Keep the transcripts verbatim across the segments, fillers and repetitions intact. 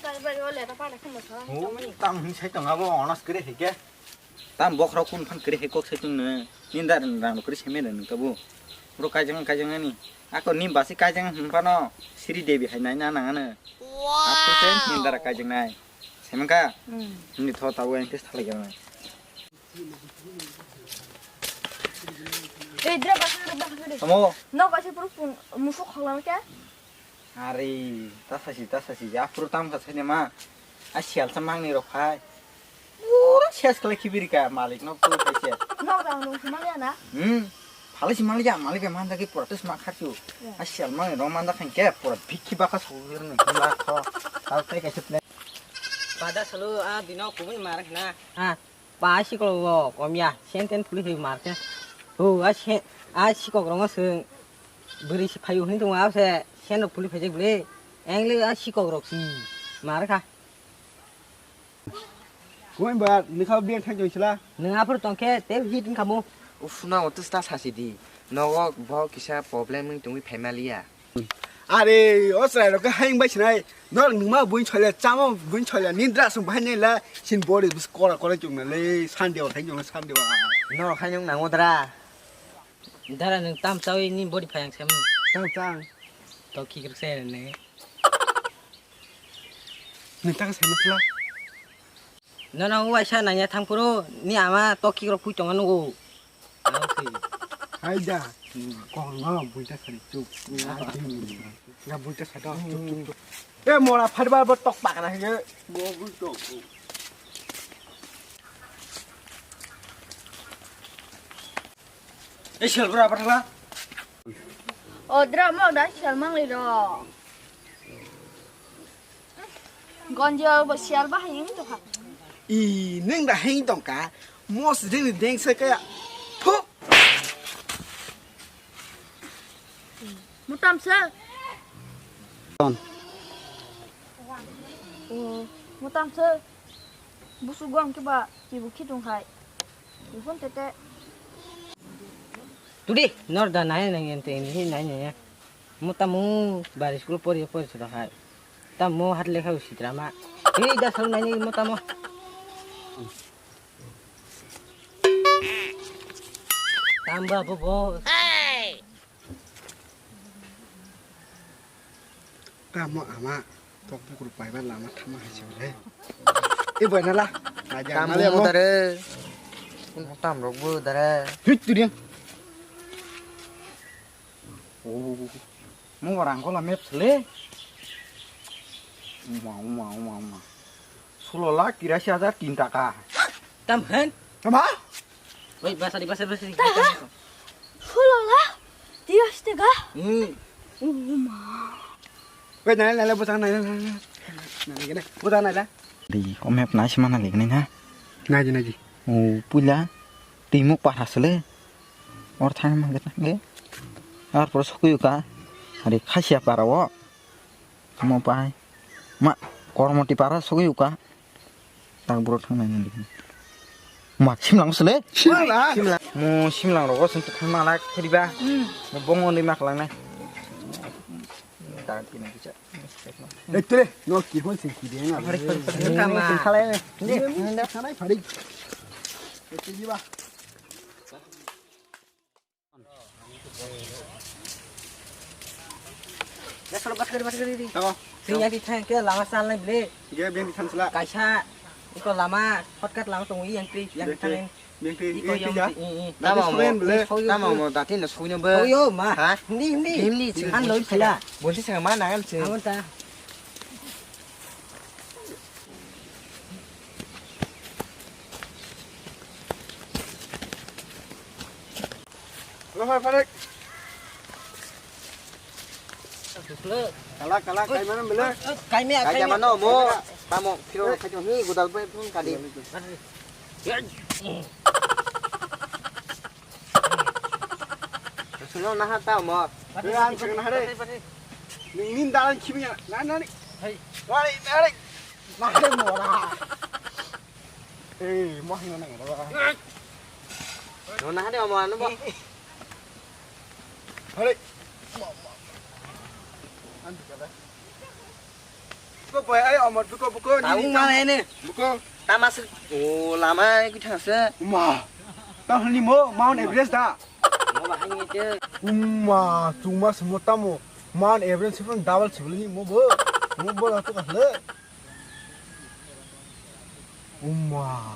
Kaibai o le ta para khum sa. Tam hin sai tong abo onas kre hike. Tam bokhorok kun phan kre he kok sai tong ne. Ninda rang rang kre seme ne tabo. Bro kaijang kaijang ani. Ako nim basi kaijang hin phano Sri Devi hai nai na nang ano. Wow. Aku sen ninda ra kaijang nai. Semang ka? Hmm. Ni tho tabo yang tes thalai jang nai. Ei, dra, baksa, baksa, baksa. Tamo? No, baksa, puro pun, musuk khoglam kya? Are, ta sasi, ta sasi, ya, puro tam kha sani ma. A sial sa mangni rok hai. Puro ses khlai khibiri ka, malik no puro khai se. No, bang, nung si mangya na? Hmm. Phalai si mangya, malik bai man dagi pura tes ma kharchu. Ya. A sial mangni rok man da khan ke, pura bikhi baka so, ni khla kho. Tal tai ka sep ne. Pada salo, a, dino kubui mar khna. Ha. Pa sikok rok komya, sen ten puli phai mar khe. O, a sen, a sikok rok se bwrwi si phaio hwnwi tongo, a se sen rok puli phaijak bwle. Engle a sikok rok si mar kha. Koi ba, ni kha biang thang joi sila. Nang aphur tong khe te hit wng khamu. Uf, na otus ta sasi di. Nogo bo kisa problem wng tongwi phaimaliya. Are, o chwrai rok khe hayung bai sinai. Nor nungma buin choila, chama buin choila, nindra sung bahai nai la, sin body bus kora kora chung na le, Sunday o thai chung na Sunday o. Nor khai nung nango dra. Dara nung tam chawi ni body phayang sem. Chang chang. To ki kruk se ne. Nung tang se masla. Nono waisa nanya thang phuru ni ama toki rok phui tongo nugo. Hai da. Kong no buita sari chuk. Nga buita sari chuk chuk chuk. E mora phari bar bo tok pakra hige. Bo bu tok. E sel bra pathala. O dra mo da sel mangli ro. Gonjol bo sial bahai wng tongkha. I, nwng da heng tongka, mos ring deng se kaya. Phu! Mutam se. Ton. O, mutam se. Busu gong kiba kibu khitung hai. Iphun tete. Tudi, nor da nai nang ente ni nai nai. Mo tamo bari school pori pori soro hai. Tamo hat lekha usi drama. Hei da sal nai mo tamo. Tamba bo bo. Tamo ama tok bukur paiba lama thama hai se le. E boy nala. Tamo mo dare. Tam rok bo dare. Hit tu dia. Oh, mo barang ko la map sele. Uma, uma, uma, uma. Sulo lakh tirasi hajar tin taka. Tam hen? Tama? Oi, basari, basari, basari. Sulo lakh tirasi taka? Hmm. Uma. Wait, nai, nai, nai, bujang, nai, nai, nai, nai. Nai, nai, nai, bujang, nai, nai. Di, o map nai, sima nai, nai, nai. Nai, nai, nai. O, puila. Twi muk para sele. Or thang ma ge thang ge. Ar poro sokwi ka. Ari khasia para o. Mo pai. Ma kormoti para sokwi ka. Tak bro thang nai nai. Ma simlang sele. Simlang. Mo simlang rogo sung thang ma lak khiriba. Hmm. Mo bongo ni mak lang nai. Tak kini bisa. Ektre, no ki hon se ki de na. Kama. Khalai. Ni ni na khalai phari. Ekte jiba. Ya solo bat kari bat kari di. Tamo. Sing ya di thang ke lama sal nai ble. Ge ben di thansla. Kaisa iko lama shortcut lama tong yang tri yang thang. Bengkri, iko bengkri yang ya. Tamo mo, tamo mo, dati na sui na ba. Oyo ma. Ha? Hindi, hindi. Hindi, an loi sila. Bonsi sa ma na am se. Amon ta. Lo ha parek. Kala, kala, kai mana bela? Kai me, kai me. Mano mo. Tamo, phiro khai to ni gudal pe phun kadi. Suno naha ta mo. Ran pe naha re. Ning nin dalan khimi na. Na na ni. Hai. Wari na re. Naha re mo ra. Eh, mo hino na ra. No naha re mo anu mo. Hare. Mo mo. An kala. Ko Boy, ai, Omor, buko, buko, nini Tabuk tam-, ma ene. Buko. Tama se. O, lama ai, kwi thang se. Uma. Tang hini mo, Mount Everest da. Mo bahai ni te. Uma, chuma se mo tamo. Mount Everest se pun double se beli mo bo. Mo bo la to ka le. Uma.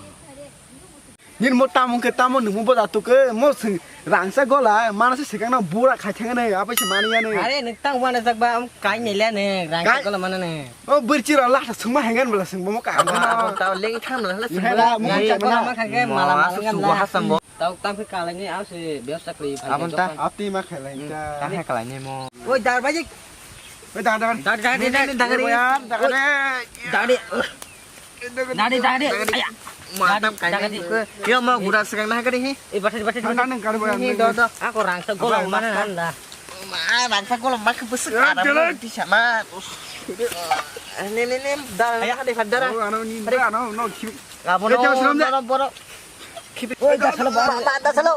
Nini mo tamo khe tamo nungmo bo da to khe mo swng rangsa gola mana se sekang na bura khai thang ne apai se mani ya ne. Are nwk tang wana jak ba am kai ne le ne rangsa gola mana ne. O birchi ro la swngma hengan bela swngbo mo ka. Abo ta leng tham la swngbo. Rangsa gola ma khai mala mala ngan na. Tau tang khe kalai ni am se byabsa khlai. Abon ta. Ati ma khlai ta. Ta he kalai ni mo. Oi dar baji. Oi dar dar. Dar dar dar dar. Dar dar. Dagade. Dagade. Aya. Matam kainai dagade. Yo mo gura segang na gari hi. Eh, bathari, bathari. Thang, thang, thang, gari boy. Hi, do, do. Ako rangsa gola mana nanda. Ma rangsa gola ma ke besek. Eh, ada jelek. Di sana. Ne, ne, ne, dara. Aya. Ada dara. Oh, ano ni, ano no. Abo no, no, no. Khibi. Oi, dasalo, ba, ba, dasalo.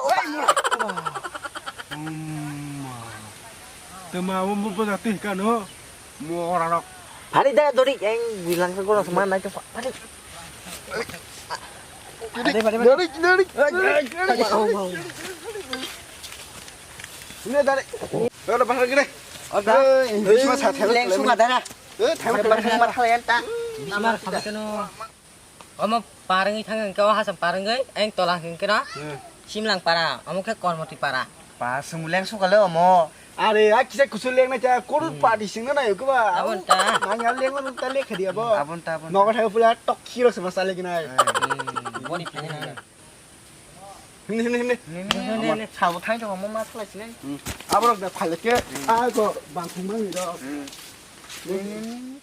Tama mo mo pura tih kano mo ora rok. Hari da dori yang bilang ke gua langsung mana itu, Pak. Hari. Dori, dori, dori. Ini dari. Ora bahar gede. Ora. Eh, ini cuma satu. Langsung ada lah. Eh, thayo. Bahar yang tak. Bismillah, sampai keno. Omo parwngwi thang hwnkhe o hasam parwngwi ayang tola hwnkhe no. Hmm. Simlang para, omo khe Kormoti para. Pa, swng leng sukale omo. Are, a kisa kusur leng na cha, koror Hmm. padi singna na yoko ba. Abon ta. Nang ya leng na ta lekha dia bo. Abon ta, abon ta. Nogo thai pula tok khiro se masale kinai. Hmm. Boni phai na. Hini, hini, hini. Hini, hini, hini. Sabo thai to omo ma thalai sinai. Hmm. Aborok da phale ke, Hmm. a go bang thung mang ni do. Hmm. Hmm.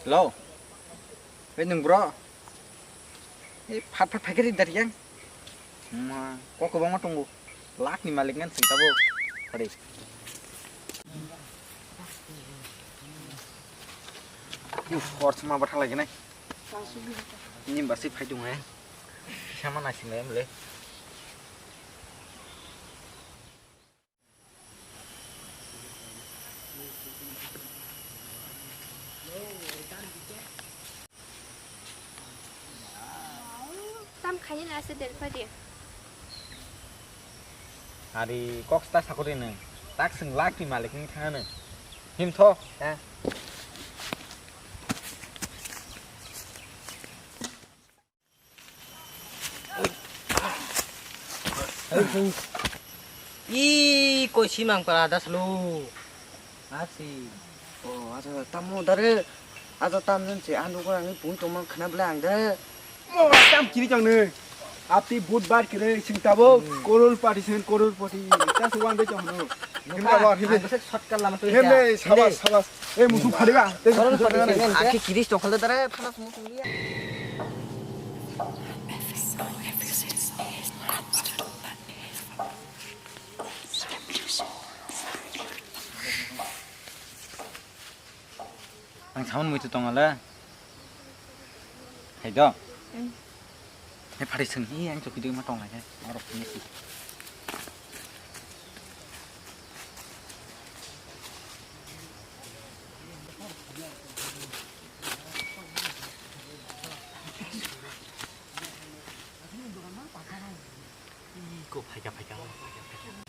Hello. Hei, nwng bro? Hei, phat phat phaikhe ri dari yang. Ma, kok kwbangma tongo. Lakh ni malik ngan sing tabuk. Pare. Uf, hor sma bathang lai nai. Ni basi phai dung he. Sama nasi nai mle. Tam khaina ase delpha de. Ari kok sta sakori nung. Tak sing lak ni malik ni thang nung. Him tho. Ha. Ih, koi simang para das lu. Asi. Oh, acha, tamo dare. Acha, tam jen se, ando ko ang pun tongma khna bla ang de. Mo tam kiri jang ne. Apti budbar kire sing tabo, korol pati sen, korol pati. Tas wan de jang no. Himle, sabas, sabas. Eh, musu khariga. Te musu khariga. Aki kiris tong khalda dare, phana musu liya. Ang saman muitu tong ale. Hai do. Hai phari seng hi ang choki dui ma tong lai. Aro phini si. Ih, ko phaikha, phaikha, phaikha, phaikha.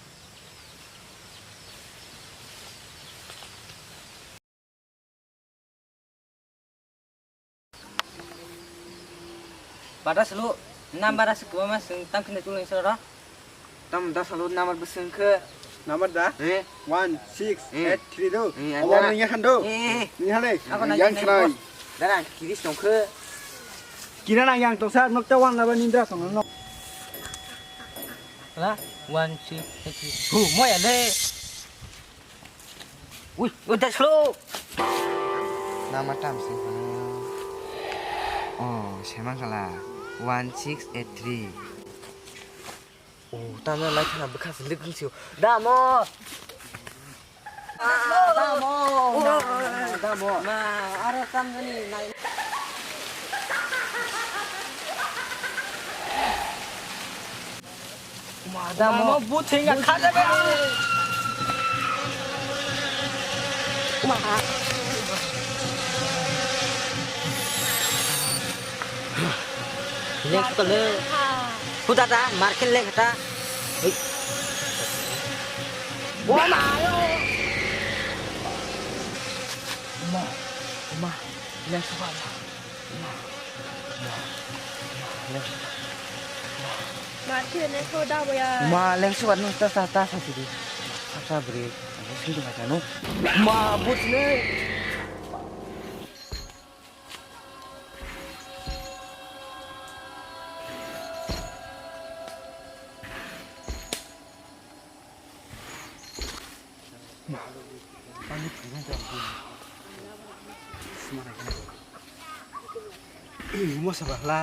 Bada selu number aswk kwbangma swng tam khwna tulung soro. Tam da selu number bwswng khe. Number da? Eh. One six eight three do. Eh, obo nang yahan do. Eh, eh. Ni hale. Ako nang yang yahan. Dara kiris tong khe. Kira nang yang tong sa nok ta wan laba nindra tong nok. Hala, one six eight three. Hu, moya le. Ui, ui, that's slow. Nama tam sing kono. Oh, semang kala. One six eight three. Oh, tamo lai khana bwkha se lik sio. Da mo. Tamo, tamo. Ma, aro tamjani nai. Ma, tamo. Tamo, buting ya, khada bani. Ma. Lek kale. Huda da, markin lek ta. Hui. Oma, ayo. Oma, oma, lek suka. Oma, oma, oma, lek suka. Markin lek suka da boya. Oma, lek suka no ta ta ta sa sidi. Sa sa bri. Sini macam no. Ma, bus ne.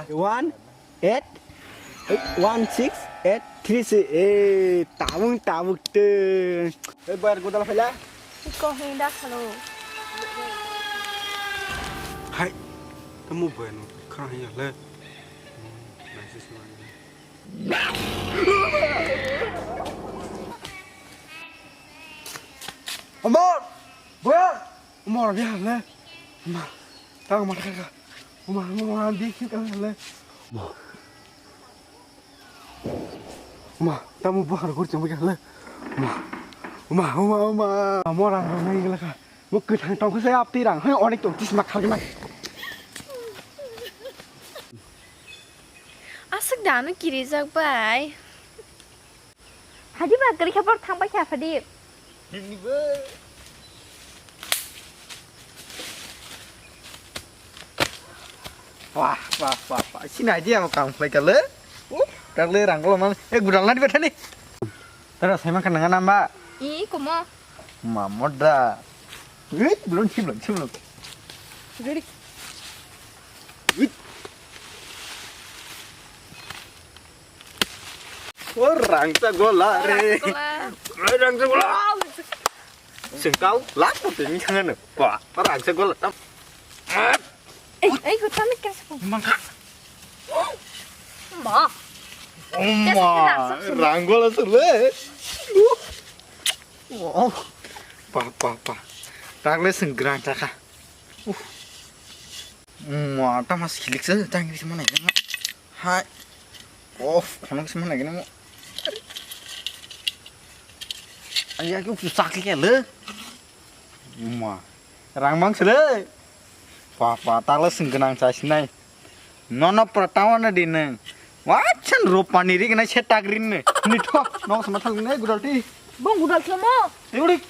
One eight, one six eight three six. Eh, tabung tabuk te. Eh, bayar godal phaila. Iko henda khalo. Hai, kamu bayar no khana hanya le. Hmm, nice is nice. Amor! Boya! Amor, biar le. Ma, tang ma kaka. Ma, ma, ma, di kita le. Ma. Ma, tamu buhar gur chang biar le. Ma. Ma, ma, ma. Amor ang nai gela ka. Mo kwthang tong khe apti rang. Hai onek tong tis mak khalgi mak. Aswk dano kirijak bai. Hadi ba kwrwi khe borok thang bai kha phadi. Wah, wah, wah, wah. Sini idea mo kam khlai kale. Uh, takle rang lo man. Eh, gudal na di bethani. Tara sai man kan nang na ba. I komo. Ma modra. Wait, belum sih, belum sih, belum. Ready. Wait. Oh, rangsa gola re. Rangsa gola. Rangsa gola. Sengkau, lak putih ni jangan. Wah, rangsa gola. Tam. Ei, ei, hutan ni kasih. Mangka. Ma. Oh, ma, rangsa gola sule. Oh. Pa, pa, pa. Takle senggrang taka. Uh. Ma, tama silik se, tang ini semua naik. Hai. Of, kono semua naik ini. Ayah, aku sakit ya le. Ma. Rang mang sele. Pa, pa, takle senggrang sa sinai. Nono pura tawana di neng. Wachan rupani ri kena setak rin ne. Ni tho, no sama thal ne gudal ti. Bong gudal selamo. Yurik.